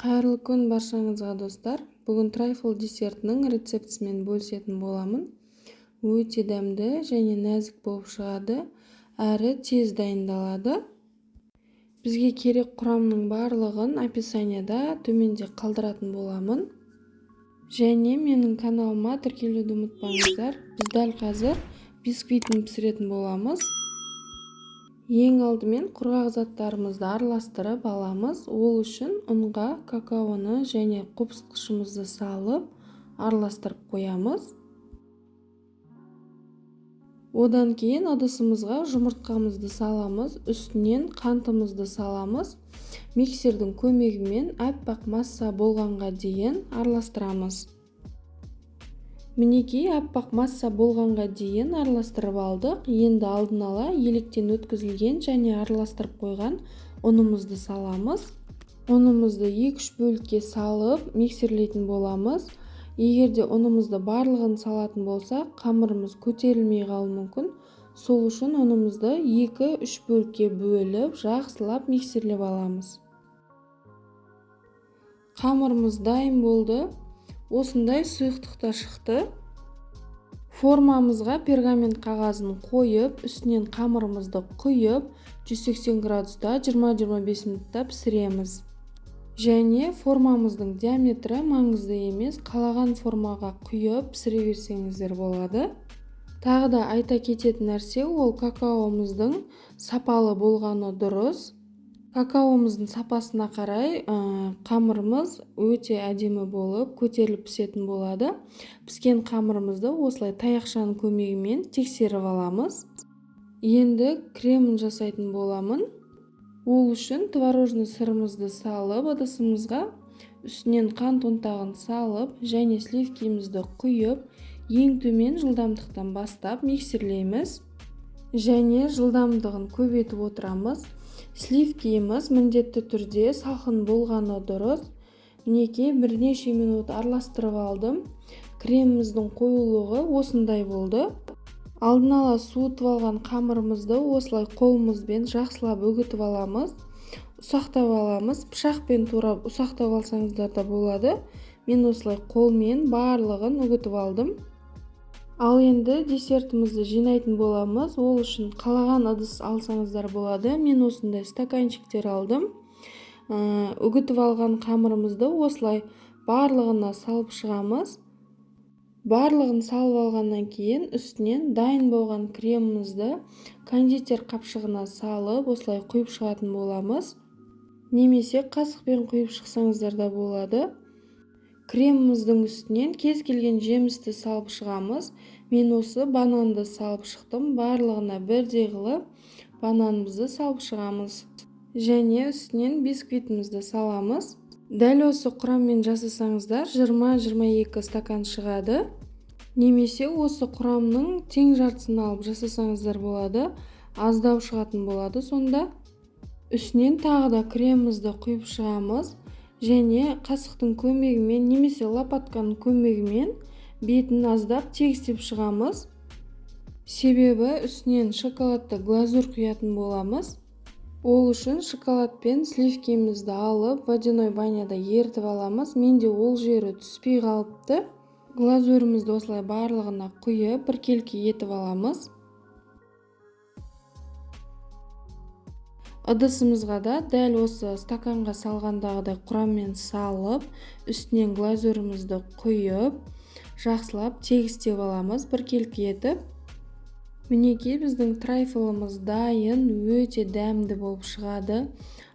Қайырлы күн баршаңызға, достар! Бүгін трайфл десертінің рецептісімен бөлісетін боламын. Өте дәмді және нәзік болып шығады, әрі тез дайындалады. Бізге керек құрамның барлығын описанияда төменде қалдыратын боламын. Және менің каналыма тіркелуді ұмытпаңыздар. Біз дәл қазір бисквитін пісіретін боламыз. Ең алдымен құрғақ заттарымызды араластырып аламыз. Ол үшін ұнға какаоны және қопсытқышымызды салып араластырып қоямыз. Одан кейін ыдысымызға жұмыртқамызды саламыз, үстінен қантымызды саламыз. Миксердің көмегімен аппақ масса болғанға дейін араластырамыз. Мінекей, аппақ масса болғанға дейін араластырып алдық. Енді алдын ала електен өткізілген және араластырып қойған ұнымызды саламыз. Ұнымызды 2-3 бөлікке салып миксерлейтін боламыз. Егер де ұнымызды барлығын салатын болсақ, қамырымыз көтерілмей қалуы мүмкін. Сол үшін ұнымызды 2-3 бөлікке бөліп, жақсылап миксерлеп аламыз. Қамырымыз дайын болды. Осындай сұйықтықта шықты. Формамызға пергамент қағазын қойып, үстінен қамырымызды құйып, 180 градуста 20-25 минутта пісіреміз. Және формамыздың диаметрі маңызды емес, қалаған формаға құйып пісіре берсеңіздер болады. Тағы да айта кететін нәрсе, ол какаомыздың сапалы болғаны дұрыс. Какаомыздың сапасына қарай қамырымыз өте әдемі болып көтеріліп пісетін болады. Піскен қамырымызды осылай таяқшаның көмегімен тексеріп аламыз. Енді кремін жасайтын боламын. Ол үшін творожный сырымызды салып ыдысымызға, үстінен қант ұнтағын салып және сливкимізді құйып, ең төмен жылдамдықтан бастап миксерлейміз. Және жылдамдығын көбейтіп отырамыз. Сливкиіміз міндетті түрде салқын болғаны дұрыс. Мінекей, бірнеше минут араластырып алдым. Креміміздің қоюлығы осындай болды. Алдын ала суытып алған қамырымызды осылай қолымызбен жақсылап үгітіп аламыз. Ұсақтап аламыз. Пышақпен турап ұсақтап алсаңыздар да болады. Мен осылай қолмен барлығын үгітіп алдым. Ал енді десертімізді жинайтын боламыз. Ол үшін қалаған ыдыс алсаңыздар болады. Мен осындай стаканчиктер алдым. Үгітіп алған қамырымызды осылай барлығына салып шығамыз. Барлығын салып алғаннан кейін үстінен дайын болған кремімізді кондитер қапшығына салып, осылай құйып шығатын боламыз. Немесе қасықпен құйып шықсаңыздар да болады. Креміміздің үстінен кез келген жемісті салып шығамыз. Мен осы бананды салып шықтым. Барлығына бірдей қылып бананымызды салып шығамыз. Және үстінен бисквитімізді саламыз. Дәл осы құраммен жасасаңыздар 20-22 стакан шығады. Немесе осы құрамның тең жартысын алып жасасаңыздар болады. Аздау шығатын болады сонда. Үстінен тағы да кремімізді құйып шығамыз. Және қасықтың көмегімен немесе лопатканың көмегімен бетін аздап тегістеп шығамыз. Себебі үстінен шоколадты глазурь құятын боламыз. Ол үшін шоколад пен сливкимізді алып, водяной баняда ерітіп аламыз. Менде ол жері түспей қалыпты. Глазурімізді осылай барлығына құйып, біркелкі етіп аламыз. Ыдысымызға да дәл осы стаканға салғандағыдай құраммен салып, үстінен глазурімізді құйып, жақсылап тегістеп аламыз біркелкі етіп. Мінекей, біздің трайфлымыз дайын, өте дәмді болып шығады.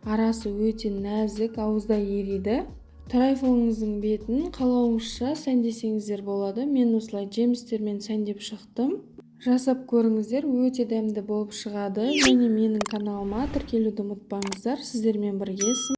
Арасы өте нәзік, ауызда ериді. Трайфлыңыздың бетін қалауыңызша сәндесеңіздер болады. Мен осылай жемістермен сәндеп шықтым. Жасап көріңіздер, өте дәмді болып шығады. Және менің каналыма тіркелуді ұмытпаңыздар. Сіздермен бірге